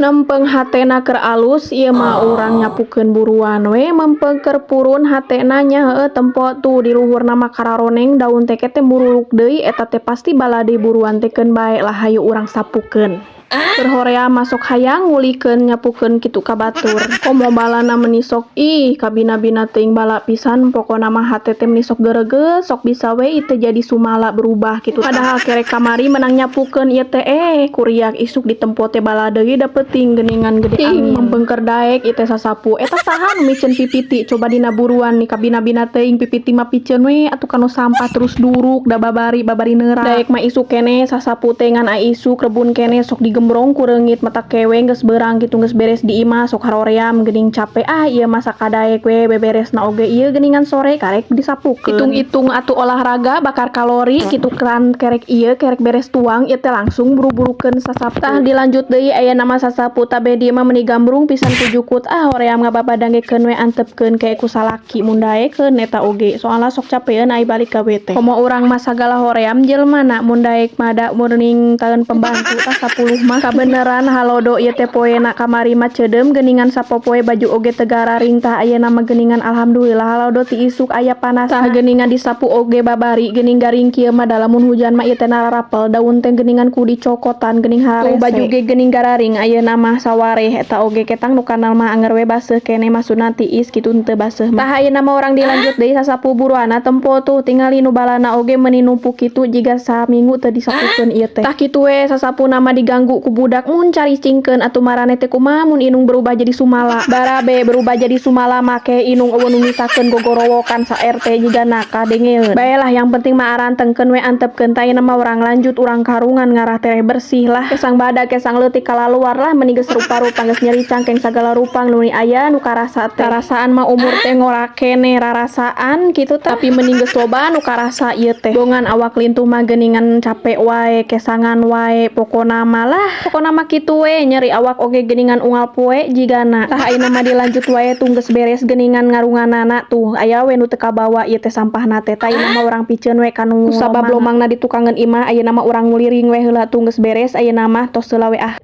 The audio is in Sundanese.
Nempeng hatena keur alus ieu mah urang nyapukeun buruan we, mempeng keur purun hatena nya. Heueuh, tempo tuh di luhurna mah kararoneng daun teh teh muruluk deui, eta teh pasti balade buruan teh. Keun bae lah, hayu urang sapukeun. Keur hoream mah sok hayang ngulikeun nyapukeun kitu ka batur, komo balana meuni sok ih kabina-bina teuing bala pisan. Pokona mah hate teh meuni sok gereges, sok bisa we ieu jadi sumala berubah kitu, padahal kerek kamari menang nyapukeun ieu teh. Eh, kuriak isuk ditempo teh bala deui da peuting geuningan gede angin. Mempeng keur daek ieu teh sasapu, eta saha nu miceun pipiti coba dina buruan nih? Kabina-bina teuing pipiti mah piceun we atuh kanu sampah, terus duruk da babari babari neurak. Daek mah isuk keneh sasapu teh, ngan ai isuk rebun keneh sok digembrong ku reungit mata kewe. Geus beurang kitu, geus beres di imah, sok haroream geuning cape. Ah, ieu mah sakadaek we beberesna oge ieu geuningan sore karek disapukeun. Hitung-hitung atuh olahraga bakar kalori kitu kan, kerek ieu kerek beres tuang ieu teh langsung buru-burukeun sasapu. Tah, dilanjut deui aya nama sasapu tabe dieu mah meuni gambrung pisan ku jukut. Ah, hoream ngababadangekeun we, antepkeun ke ku salaki mun daekeun eta oge, soalna sok capeun ai balik gawe teh. Komo urang mah sagala hoream jelmana, mun daek mah da murning taeun pembantu tah 10 mah. Kabeneran halodo ieu teh, poena kamari mah ceudeum geuningan, sapopoe baju oge teu gararing. Tah, ayeuna mah geuningan alhamdulillah halodo ti isuk aya panas. Tah, geuningan disapu oge babari geuning garing kieu mah, da lamun hujan mah ieu teh nararapel daun teh geuningan, ku dicokotan geuning harese. Baju ge geuning gararing ayeuna mah, sawareh eta oge. Ketang nu kanal mah anger we baseuh keneh, maksudna tiis kitu, henteu baseuh mah. Tah, ayeuna mah urang dilanjut deui sasapu buruanna. Tempo tuh tingali nu balana oge meuni numpuk kitu jiga saminggu teu disapukeun ieu teh. Tah, kitu we sasapuna mah diganggu ku budak mun caricingkeun atuh. Maraneh teh kumaha mun indung berubah jadi sumala? Barabe berubah jadi sumala make indung euweuh nu misakeun, gogorowokan sa RT jigana kadengeun bae lah. Yang penting mah arantengkeun we, antepkeun. Tah, ayeuna mah urang lanjut, urang karungan ngarah tereh bersih lah, kesang badag kesang leutik kalaluar lah. Meuni geus rupa-rupa, geus nyeri cangkeng sagala rupang nu aya nu karasa teh. Karasaan mah umur teh ngora keneh rarasaan kitu, tapi mending geus loba nu karasa ieu teh. Bongan awak lintuh mah geuningan capek wae, kesangan wae, pokona mah lah, pokona mah kitu we, nyeri awak oge geuningan unggal poe jigana. Tah, ayeuna mah dilanjut wae tuh, geus beres geuningan ngarunganana. Tuh aya we nu teu kabawa ieu teh sampahna teh. Tah, ayeuna mah urang piceun we kanu sabab lomangna ditukangeun imah. Ayeuna mah urang nguliring we heula. Tuh, geus beres ayeuna mah, tos heula we ah.